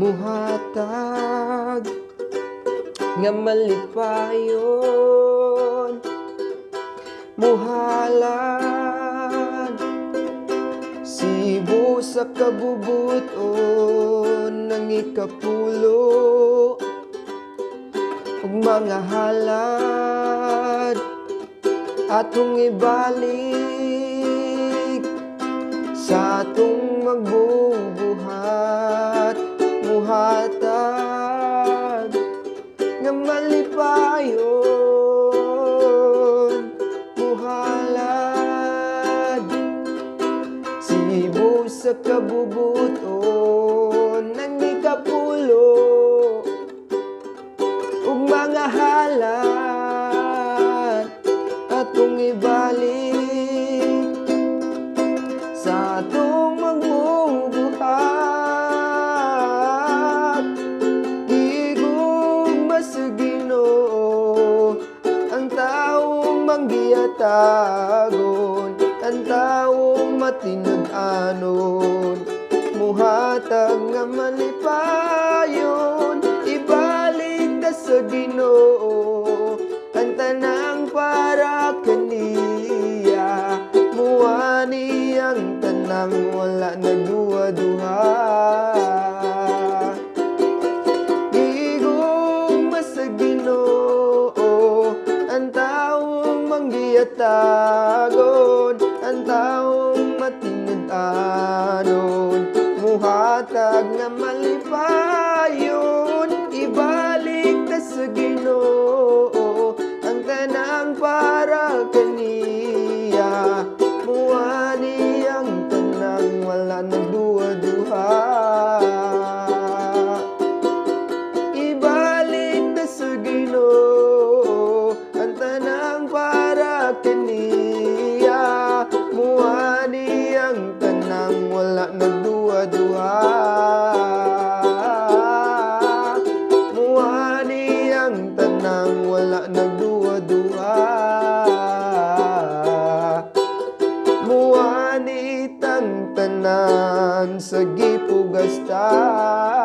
Muhatag nga malipayon, muhalad Cebu sa kabubut-on ng ikapulo ug mga halad atong ibalik sa atong magbubuhat. Muhatag nga malipayon, muhalad Cebu sa kabubut-on ng ikapulo ug mga halad atong ibalik sa atong magbubuhat. Gihigugma sa Ginoo ang taong manggiyatagon, ang taong matinud-anon. Muhatag nga malipayon, ibalik ta sa Ginoo ang tanang para kaniya. Muani ang tanang, wala nagduha-duha. Gihigugma sa Ginoo ang taong manggiyatagon, ang taong matinud-anon. Muhatag nga malipayon, ibalik ta sa Ginoo ang tanang para kaniya. Muani ang tanang, wala nagduha-duha. Ibalik ta sa Ginoo ang tanang para kaniya. Muani ang tanang, wala nagduha-duha. Muani ang tanang, wala nagduha-duha. Muani tang tanan sa gipugas ta.